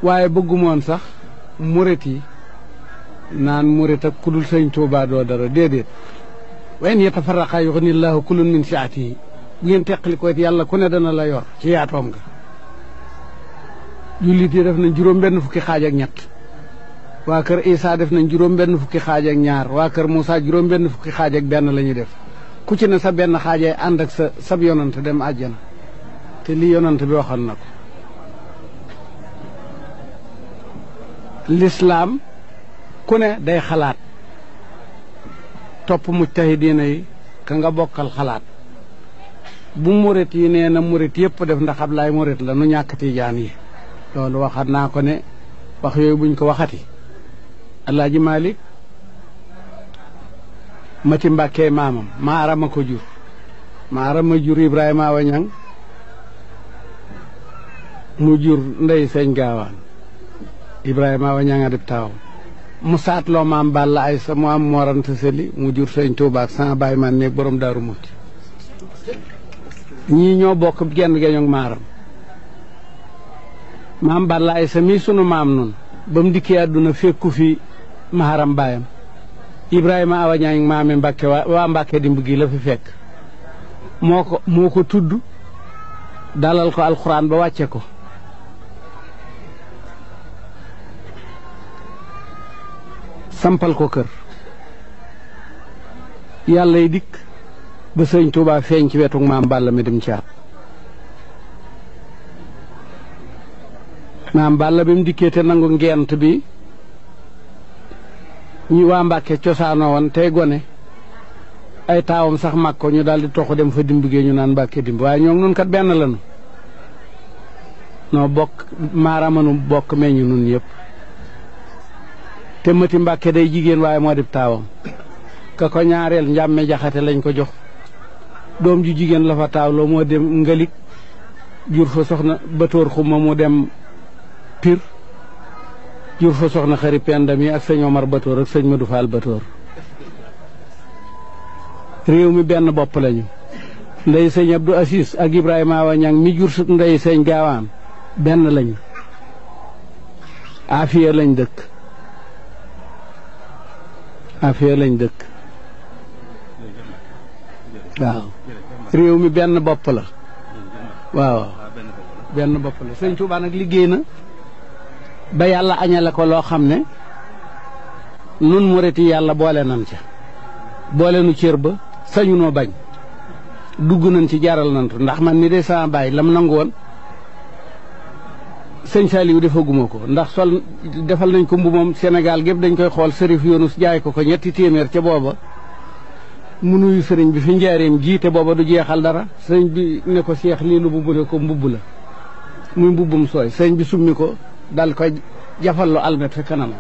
waaye bëggumoon sax murit yi naan murit ak kudul sëñ Tuubaa doo dara déedéet wa in yatafarraqa yuxnillaahu kullun min saatihi bu ngeen teqali ko it yàlla ku ne dana la yor ci yaatoom nga jullit yi def nañ juróom benn fukki xaaj ak ñett waa kër Isaa def nañ juróom benn fukki xaaj ak ñaar waa kër Muusaa juróom benn fukki xaaj ak benn la ñuy def ku ci ne sa benn xaajay ànd ak sab yonant dem àjjana te lii yonant bi waxoon na ko lislaam ku ne day xalaat topp mujtahidiina yi ka nga bokkal xalaat bu murit yi nee na murit yëpp def ndax Ablaay murit la nu ñàkk tijaan yi loolu waxat naa ko ne wax yooyu buñ ko waxati Alaaji Maalik Mati Mbàkke maamam maarama ko jur maarama jur Ibrahima Awa Ñang mu jur ndey sëñ gaawaan Ibrahima Awa Ñang a dib taawam mu saatloo maam Balla Aysa mu am morante seli mu jur sëñ Tuubaa ak sama baay man néeg borom Daaru Muxti ñii ñoo bokk genn geñoog maaram maam Balla Aysa mii sunu maam nun ba mu dikkee àdduna fekku fi maharam baayam Ibrahima Awa Ñang maami Mbàkke waa Mbàkke dimb gi la fi fekk moo ko tudd dalal ko alxuraan ba wàcce ko sampal ko kër yàlla yi dikk ba sëñ Tuubaa feeñ ci wetu maam Balla mi dem caat maam Balla bi mu dikkee te nangu ngent bi ñu waa Mbàkke cosaanoo woon tey gone ay taawam sax mag ko ñu daal di toxu dem fa dimb gee ñu naan Mbàkke dimb waaye ñoo nun kat benn lanu noo bokk maaramanu bokk meññu nun yëpp te Mati Mbàkke day jigéen waaye moo dib taawam ka ko ñaareel njàmme jaxate lañ ko jox doom ju jigéen la fa taawloo moo dem ngalik jur fa soxna Batoor Xuma mu dem Pir jur fa soxna xari pendam yi ak sëñ Omar Batoor ak sëñ Madu Faal Batoor réew mi benn bopp lañu ndey sëñ Abdou Asis ak Ibrahima Awa Ñang mi jur ndey sëñ gaawaan benn lañu Afiya lañ dëkk waaw réew mi benn bopp la waaw benn bopp la sëñ Tuubaa nag liggéey na ba yàlla añale ko loo xam ne nun murit yi yàlla boole nan ca boole nu cër ba sañu noo bañ dugg nañ ci jaral nantu ndax man ni de sama baay lam nangu woon sëñ Saliou defaguma ko ndax defal nañ ko mbubam Sénégal gépp dañ koy xool Sërif Yunus jaay ko ñetti téeméer ca booba mu nuyu sëriñ bi fi njaareem jiite booba du jeexal dara sëriñ bi ne ko seex lii lu mbubb ne ko mbubb la muy mbubbum sooy sëriñ bi summi ko dal koy jafal lu almet fi kanamam